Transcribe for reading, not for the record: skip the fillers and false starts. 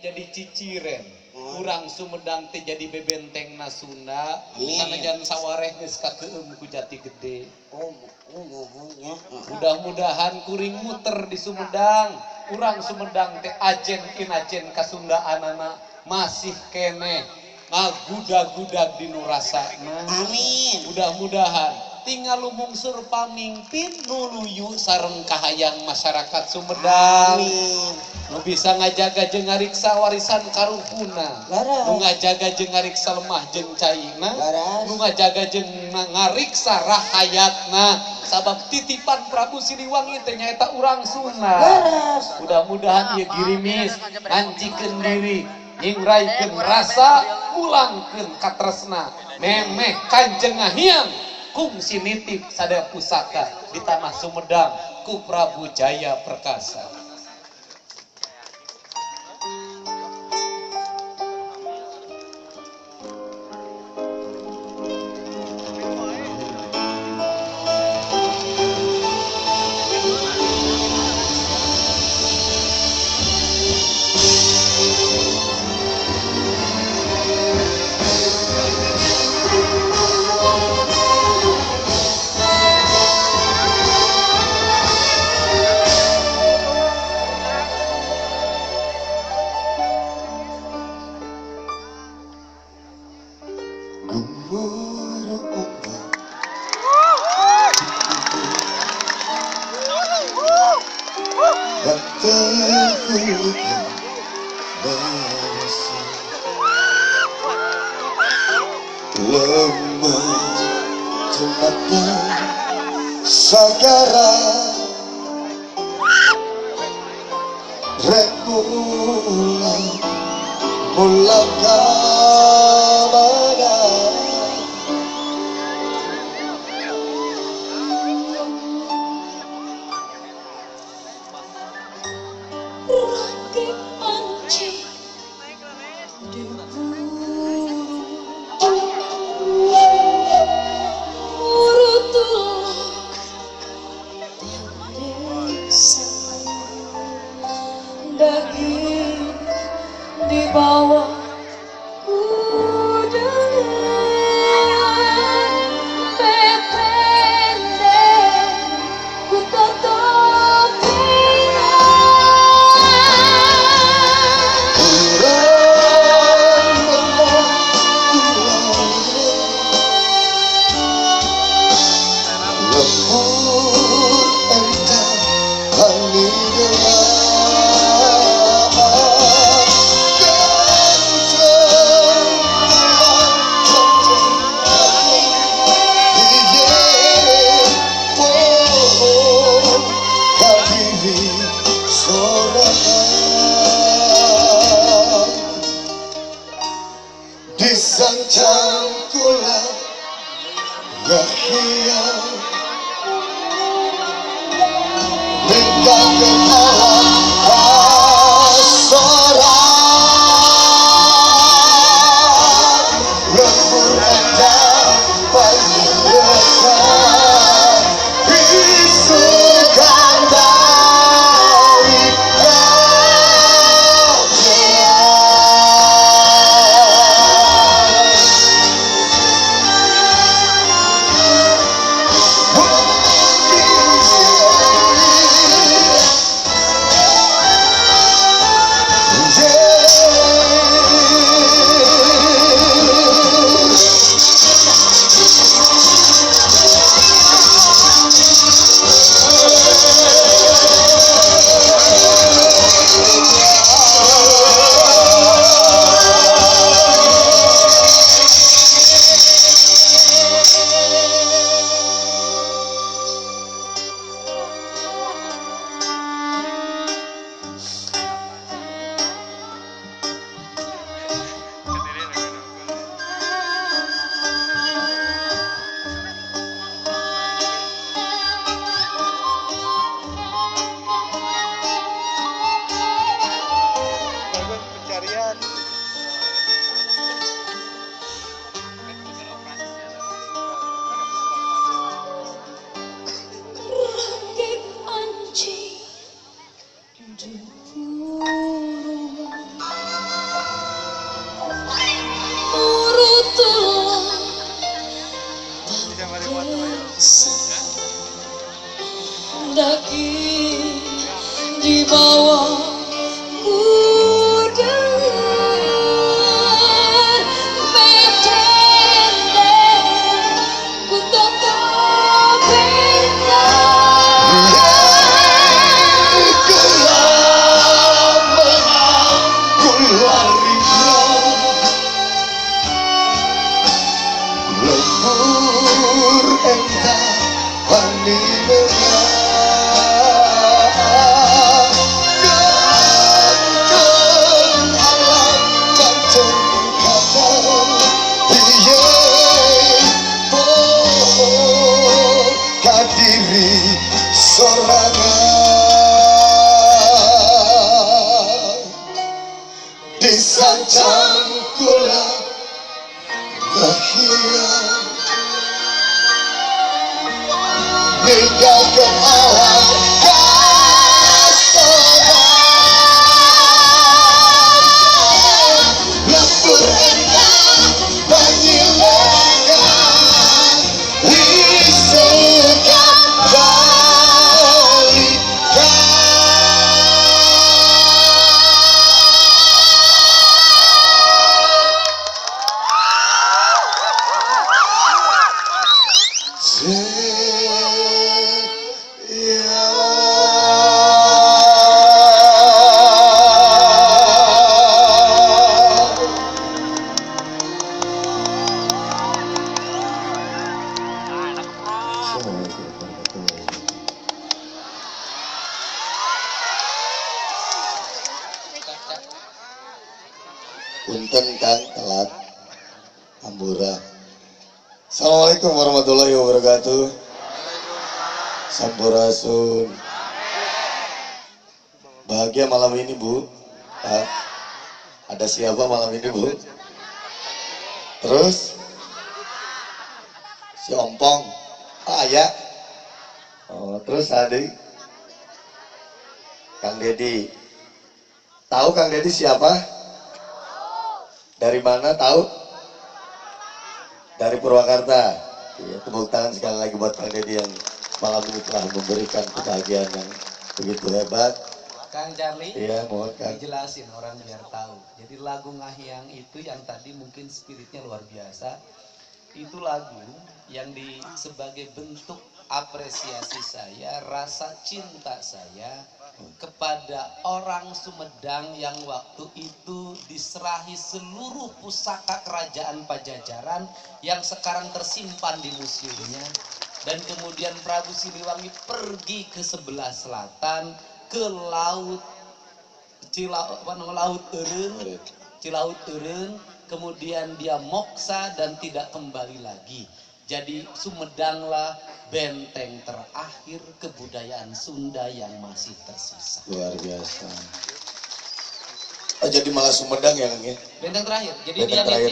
Jadi ciciren. Urang Sumedang teh jadi bebentengna Sunda. Amin. Sanajan sawareh geus kakeueum ku Jati Gede. Oh, nuhun nya. Mudah-mudahan kuring muter di Sumedang. Urang Sumedang teh ajen inajen kasundaanana masih keneh ngagudag-gudag di nu rasana. Amin. Mudah-mudahan tinggal lumungsur pamingpin nu luyu sareng kahayang masyarakat Sumedang. Amin. Nu bisa ngajaga jeung ngariksa warisan karuhuna. Leres. Nu ngajaga jeung ngariksa lemah jeung caina. Leres. Nu ngajaga jeung ngariksa rahayatna. Sabab titipan Prabu Siliwangi teh nyaeta urang Sunda. Leres. Mudah-mudahan ieu girimis ngancikeun diri, nyingraikeun rasa, mulangkeun katresna. Memeh Kanjeng Ngahiang kungsi nitip sadaya pusaka di tanah Sumedang ku Prabu Jaya Perkasa. Sagara remula mula kamana rakit panci daging di bawah udara pepende ku lembur entah halidelah. Disancang kula ngahiang lingkah alam kasoran lembur endang panyekan isukan dari kajian. Disancang kula ngahiang ninggalkeun alam kasoran lembur endah panyilekan wisukan balikan. Punten Kang telat ambura. Assalamualaikum warahmatullahi wabarakatuh. Sampurasun. Bahagia malam ini Bu. Pak, ada siapa malam ini Bu? Terus si Ompong. Ah ya. Oh, terus adik Kang Dedi. Tahu Kang Dedi siapa? Dari mana tahu? Dari Purwakarta. Ya, tepuk tangan sekali lagi buat Kang Dedi yang malam ini telah memberikan kebahagiaan yang begitu hebat. Kang Charlie, iya, mohon Kang. Dijelasin orang biar tahu. Jadi lagu Ngahiang itu yang tadi mungkin spiritnya luar biasa. Itu lagu yang di sebagai bentuk apresiasi saya, rasa cinta saya kepada orang Sumedang yang waktu itu diserahi seluruh pusaka kerajaan Pajajaran yang sekarang tersimpan di museumnya. Dan kemudian Prabu Siliwangi pergi ke sebelah selatan, ke laut Laut Eureun, Cilaut Eureun, kemudian dia moksa dan tidak kembali lagi. Jadi Sumedanglah benteng terakhir kebudayaan Sunda yang masih tersisa. Luar biasa. Oh, jadi malah Sumedang ya Kang ya? Benteng terakhir. Jadi benteng dia terakhir.